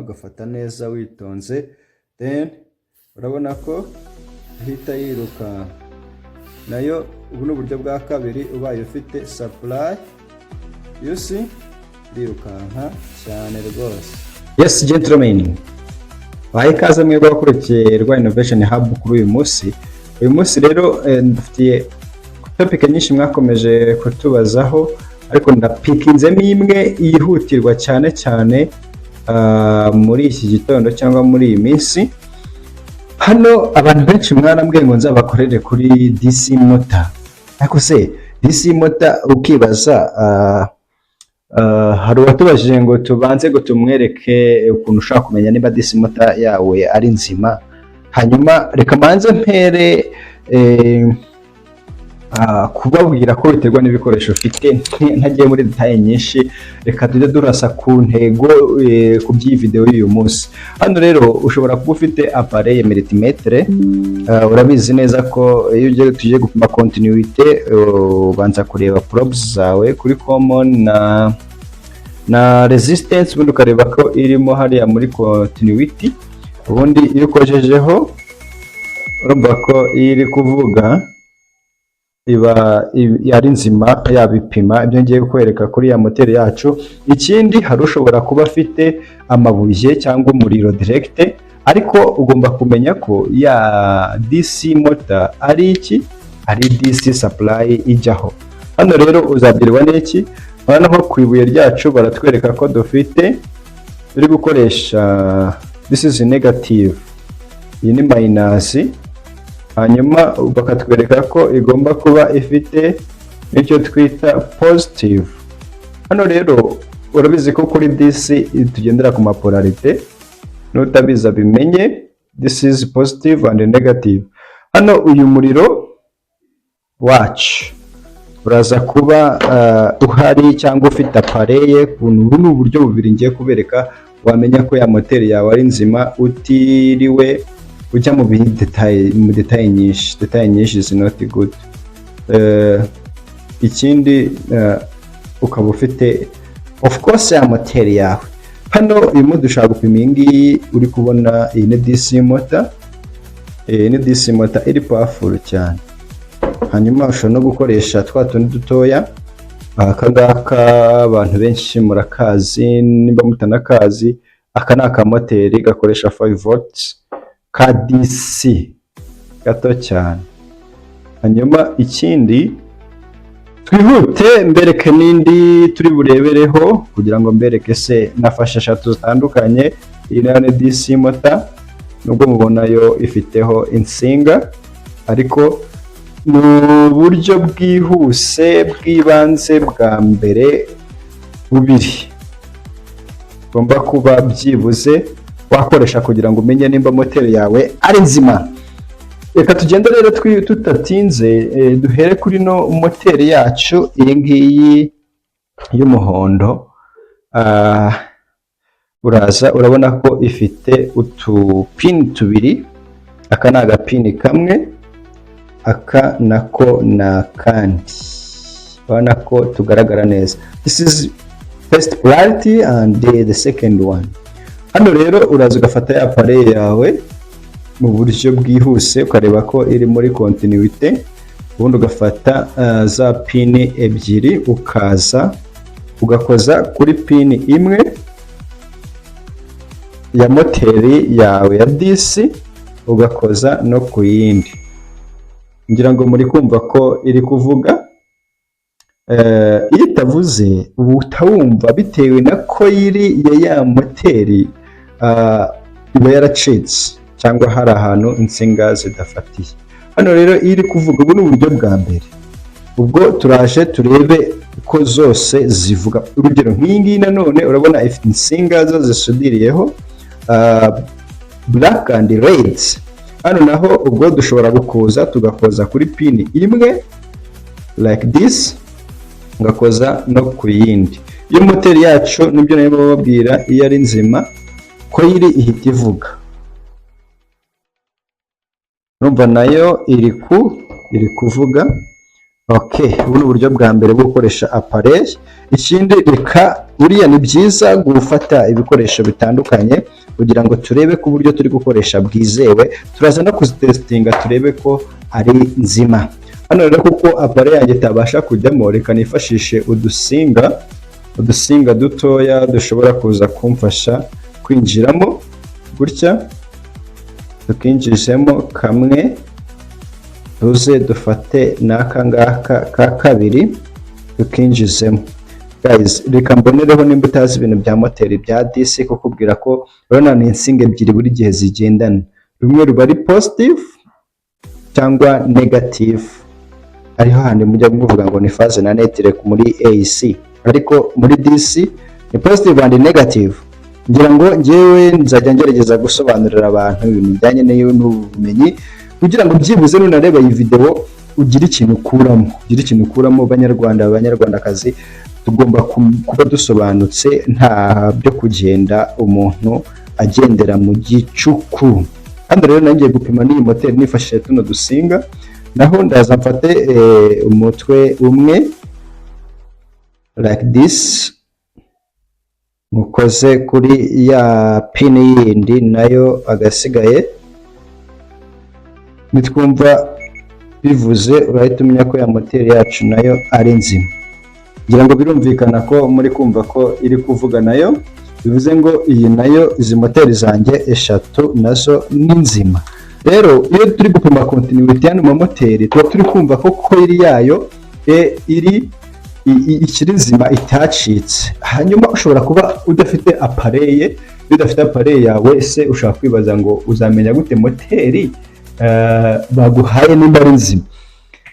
ugafata neza witonze, then urabona ko ihita yirukanka nayo. Ubu ni uburyo bwa kabiri. Ubaye ufite supply, you see, irirukanka cyane rwose. Yes, gentlemen, bahaye ikaze mwebwe abakurikiye Rwa Innovation Hub kuri uyu munsi. Uyu munsi rero ndufitiye topic nyinshi mwakomeje kutubazaho, ariko ndapikinzemo imwe yihutirwa cyane cyane muri iki gitondo cyangwa muri iyi minsi. Hano abantu benshi mwarambwiye ngo nzabakorere kuri DC motor. Ariko se DC motor, ukibaza, hari uwatubajije ngo tubanze ngo tumwereke ukuntu ushobora kumenya niba DC motor yawe ari nzima. Hanyuma reka manze mpere kubabwira ko biterwa n'ibikoresho ufite. Ntagiye muri détails nyinshi, reka tujye durasa ku ntego ku by'iyi video y'uyu munsi. Hano rero ushobora kuba ufite appareil multimètre. Urabizi neza ko iyo ugiye tugiye gupima continuité, ubanza kureba probes zawe kuri common na resistance, ubundi ukareba ko irimo hariya muri continuity. Ubundi iyo ukojejeho, urumva ko iyo iri kuvuga iba ari nzima, yabipima ibyo ngiye kwereka kuri ya moteri yacu. Ikindi, hari ushobora kuba afite amabuye cyangwa umuriro direct, ariko ugomba kumenya ko ya DC motor ari iki? Ari DC supply ijyaho. Hano rero uzabwirwa n'iki? Urabona ko ku ibuye ryacu baratwereka ko dufite, turi gukoresha, this is negative, iyi ni minus. Hanyuma bakatwereka ko igomba kuba ifite n'icyo twita positive. Hano rero urabizi ko kuri DC tugendera ku ma polarité, n'utabizi abimenye. This is positive and negative. Hano uyu muriro wacu uraza kuba uhari cyangwa ufite appareil. Ubu ni uburyo bubiri ngiye kubereka wamenya ko ya moteri yawe ari nzima, utiriwe ujya mu détails, mu détails nyinshi. Détails nyinshi is not good. Ikindi, ukaba ufite of course ya moteri yawe. Hano uyu munsi dushaka gupima iyi ngiyi uri kubona. Iyi ni DC motor, iyi ni DC motor iri powerful cyane. Hanyuma ushobora no gukoresha twa tundi dutoya. Aka ngaka abantu benshi murakazi, nimba mutanakazi, aka ni akamoteri gakoresha 5 volts ka DC gato cyane. Hanyuma ikindi, twihute mbereke n'indi turi burebereho kugira ngo mbereke se nafashe eshatu zitandukanye. Iyi nayo ni DC motor, nubwo mubona yo ifiteho insinga, ariko ni uburyo bwihuse bw'ibanze bwa mbere bubiri ugomba kuba byibuze wakoresha kugira ngo umenye nimba moteri yawe ari nzima. Reka tugende rero tutatinze, duhere kuri no moteri yacu, iyi ngiyi y'umuhondo. Uraza urabona ko ifite utupini tubiri. Aka ni agapini kamwe, aka nako ni akandi. Urabona ko tugaragara neza. This is first polarity and the second one. Hano rero uraza ugafata ya appareil yawe mu buryo bwihuse, ukareba ko iri muri continuité, ubundi ugafata za pini ebyiri, ukaza ugakoza kuri pini imwe ya moteri yawe ya DC, ugakoza no ku yindi. Ngira ngo muri kumva ko iri kuvuga. Iyo itavuze uba utawumva bitewe na coil ya moteri, iba yaracitse cyangwa hari ahantu insinga zidafatiye. Hano rero iyo iri kuvuga, ubu ni uburyo bwa mbere. Ubwo turaje turebe ko zose zivuga. Urugero nk'iyi ngiyi nanone urabona ifite insinga zo zisudiriyeho, black and red. Hano naho ubwo dushobora gukuza tugakoza kuri pini imwe like this, ngakoza no ku yindi. Iyo moteri yacu, nibyo nayo bababwira, iyo ari nzima coil ihita ivuga. Urumva nayo iri kuvuga. Okay, ubu ni uburyo bwa mbere bwo gukoresha appareil. Ikindi, reka buriya ni byiza gufata ibikoresho bitandukanye kugira ngo turebe ko uburyo turi gukoresha bwizewe. Turaza no kuzitestinga turebe ko ari nzima. Hano rero, kuko appareil yanjye itabasha kujyamo, reka nifashishe udusinga dutoya dushobora kuza kumfasha kwinjiramo gutya. Tukinjizemo kamwe, tuze dufate n'aka ngaka ka kabiri tukinjizemo. Guys, reka mbonereho, nimba utazi ibintu bya moteri bya DC, kukubwira ko urabona ni insinga ebyiri buri gihe zigendana: rumwe ruba ari positive cyangwa negative, ariho handi mujya muvuga ngo ni phase na neutre muri AC, ariko muri DC ni positive and negative. Ngira ngo ngewe nzajya ngerageza gusobanurira abantu ibintu bijyanye n'ubumenyi kugira ngo byibuze nunareba iyi video ugire ikintu ukuramo, ugire ikintu ukuramo. Banyarwanda, Banyarwandakazi, tugomba kuba dusobanutse, nta byo kugenda umuntu agendera mu gicuku. Hano rero nangiye gupima n'iyi moteri nifashishije tuno dusinga. Naho ndaza mfate umutwe umwe like this, mukoze kuri ya pin yindi nayo agasigaye. Nitwumva bivuze, urahita umenya ko ya moteri yacu nayo ari nzima. Ngira ngo birumvikana ko muri kumva ko iri kuvuga nayo, bivuze ngo iyi nayo, izi moteri zanjye eshatu nazo ni nzima. Rero iyo turi gupima continuity y'ano mamoteri, tuba turi kumva ko coil yayo iri ikiri nzima, itacitse. Hanyuma ushobora kuba udafite appareil. Iyo udafite appareil yawe se, ushobora kwibaza ngo uzamenya gute moteri baguhaye nimba ari nzima?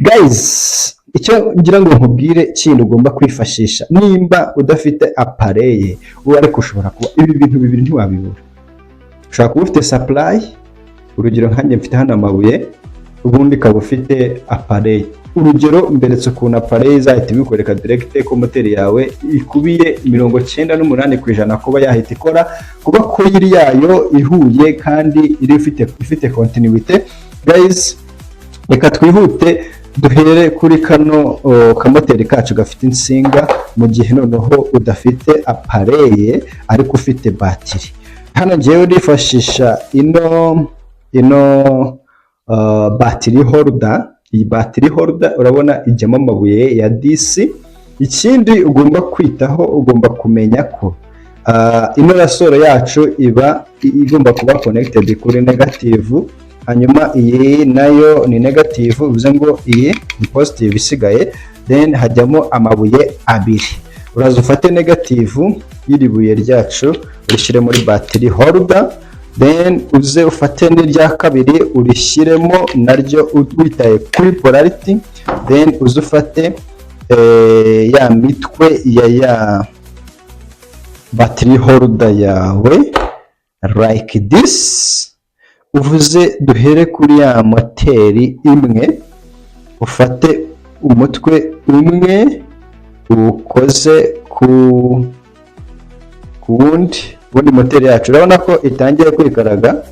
Guys, icyo ngira ngo nkubwire kindi ugomba kwifashisha nimba udafite appareil ubu, ariko ushobora kuba ibi bintu bibiri ntiwabibura: ushobora kuba ufite supply, urugero nkanjye mfite hano amabuye, ubundi ukaba ufite appareil. Urugero, mberetse ukuntu appareil izahita ibikwereka direct ko moteri yawe ikubiye 98% kuba yahita ikora, kuba coil yayo ihuye kandi iri ifite continuité. Guys, reka twihute duhere kuri kano kamoteri kacu gafite insinga, mu gihe noneho udafite appareil ariko ufite batiri. Hano ngewe nifashisha ino battery holder. Iyi battery holder urabona ijyamo amabuye ya DC. Ikindi ugomba kwitaho, ugomba kumenya ko ino ressort yacu iba igomba kuba connected kuri negative, hanyuma iyi nayo ni negative, bivuze ngo iyi ni positive isigaye. Then hajyamo amabuye abiri. Uraza ufate negative y'iri buye ryacu urishyire muri battery holder, then uze ufate n'irya kabiri urishyiremo naryo witaye kuri polarity, then uze ufate ya mitwe ya battery holder yawe like this. Uvuze duhere kuri ya moteri imwe, ufate umutwe umwe uwukoze ku wundi. Ubundi moteri yacu urabona ko itangiye kwikaraga.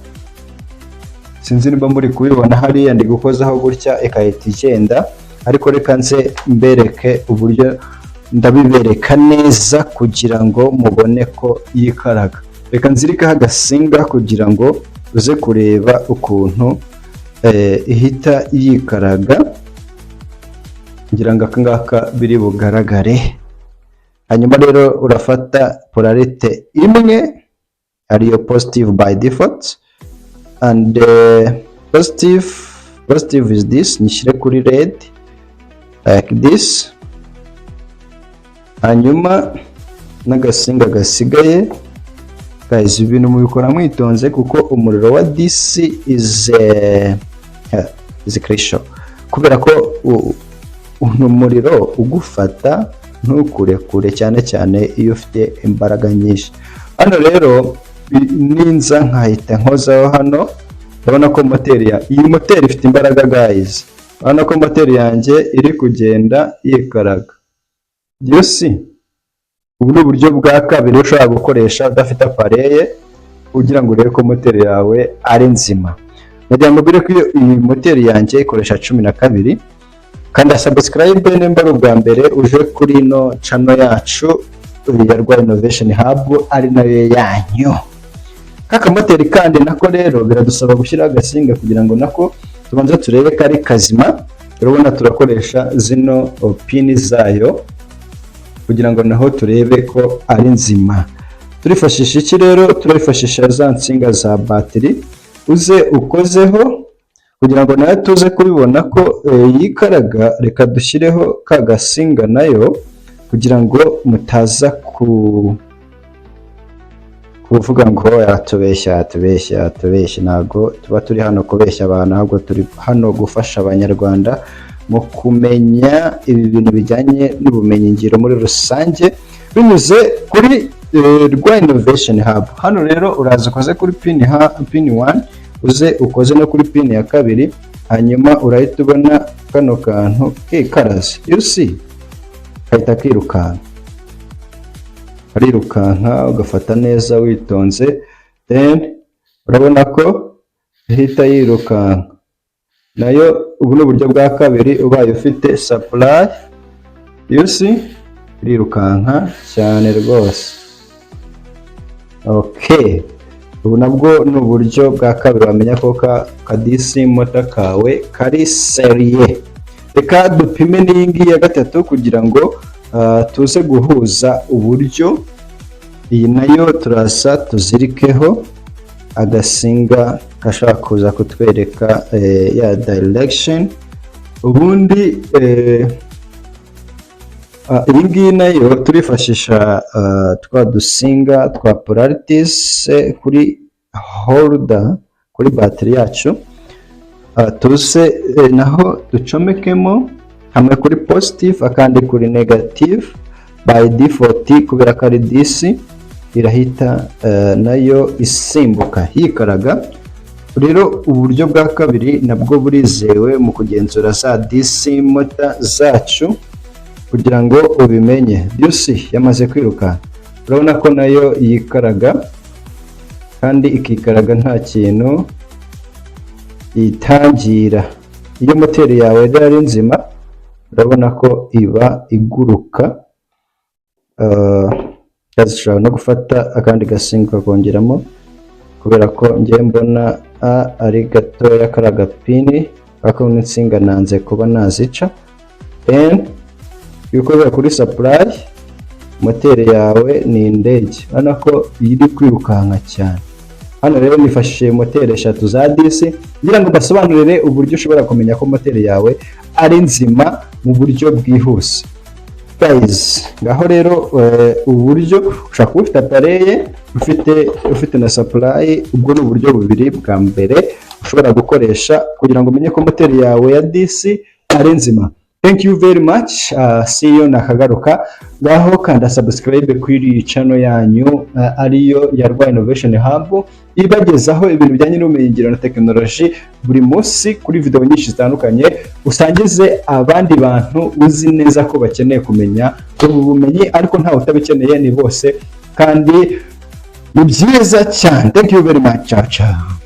Sinzi niba muri kubibona hariya, ndi gukozaho gutya ikahita igenda, ariko reka nze mbereke uburyo ndabibereka neza kugira ngo mubone ko yikaraga. Reka nzirikeho agasinga kugira ngo uze kureba ukuntu ihita yikaraga. Ngira ngo aka ngaka biri bugaragare. Hanyuma rero urafata polarité imwe, ariyo positive by default, and positive is this, nyishyire kuri red like this. Hanyuma n'agasinga gasigaye. Guys, ibintu mubikora mwitonze kuko umuriro wa DC is crucial, kubera ko ni umuriro ugufata ntukurekure, cyane cyane iyo ufite imbaraga nyinshi. Hano rero ninza nkahita nkozaho hano, urabona ko moteri ya iyi moteri ifite imbaraga. Guys, urabona ko moteri yanjye iri kugenda yikaraga. You see? Ubu ni uburyo bwa kabiri ushobora gukoresha udafite appareil kugira ngo urebe ko moteri yawe ari nzima. Nagira ngo mbere ko iyi moteri yanjye ikoresha 12. Kanda subscribe nimba ari ubwa mbere uje kuri ino channel yacu ya Rwa Innovation Hub, ari nayo yanyu. Kakamoteri kandi nako rero biradusaba gushyiraho agasinga kugira ngo nako tubanze turebe ko ari kazima. Urabona turakoresha zino pin zayo kugira ngo naho turebe ko ari nzima. Turifashisha iki rero? Turifashisha za nsinga za batiri. Uze ukozeho kugira ngo nawe tuze kubibona ko yikaraga. Reka dushyireho ka gasinga nayo kugira ngo mutaza ku kuvuga ngo yatubeshya, yatubeshya, yatubeshya. Ntabwo tuba turi hano kubeshya abantu, ahubwo turi hano gufasha Abanyarwanda mu kumenya ibi bintu bijyanye n'ubumenyingiro muri rusange binyuze kuri Rwa Innovation Hub. Hano rero uraza ukoze kuri pin, ha pin 1, uze ukoze no kuri pin ya kabiri, hanyuma urahita ubona kano kantu kikaraze. You see, kahita kirukanka, karirukanka. Ugafata neza witonze, then urabona ko ihita yirukanka nayo. Ubu ni uburyo bwa kabiri ubaye ufite supply. You see, irirukanka cyane rwose. Okay, ubu nabwo ni uburyo bwa kabiri wamenya ko ka DC motor kawe kari sérieux. Reka dupime n'iyi ngiyi ya gatatu kugira ngo tuze guhuza uburyo. Iyi nayo turaza tuzirikeho agasinga gashobora kuza kutwereka ya direction. Ubundi iyi ngiyi nayo turifashisha twa dusinga twa polarities kuri holder, kuri bateri yacu. Tuze naho ducomekemo hamwe kuri positive, akandi kuri negative. By default, kubera ko ari DC, irahita nayo isimbuka yikaraga. Rero uburyo bwa kabiri nabwo burizewe mu kugenzura za DC motor zacu kugira ngo ubimenye. You see, yamaze kwiruka. Urabona ko nayo yikaraga, kandi ikikaraga nta kintu itangira. Iyo moteri yawe rero ari nzima, urabona ko iba iguruka. Ushobora no gufata akandi gasinga ukakongeramo, kubera ko ngiye mbona ari gatoya kari agapini, ariko n'insinga nanze kuba nazica. Then iyo ukorera kuri supply, moteri yawe ni indege. Urabona ko iri kwirukanka cyane. Hano rero nifashishije moteri eshatu za DC kugira ngo mbasobanurire uburyo ushobora kumenya ko moteri yawe ari nzima mu buryo bwihuse. Guys, ngaho rero uburyo ushobora kuba ufite appareil, ufite na supply. Ubwo ni uburyo bubiri bwa mbere ushobora gukoresha kugira ngo umenye ko moteri yawe ya DC ari nzima. Thank you very much. See you nakagaruka. Ngaho kanda subscribe kuri iyi channel yanyu, ariyo ya Rwa Innovation Hub, ibagezaho ibintu bijyanye n'ubumenyingiro na tekinoloji buri munsi kuri video nyinshi zitandukanye. Usangize abandi bantu uzi neza ko bakeneye kumenya ubu bumenyi, ariko ntawe utabikeneye, ni bose, kandi ni byiza cyane. Thank you very much. Ciao ciao.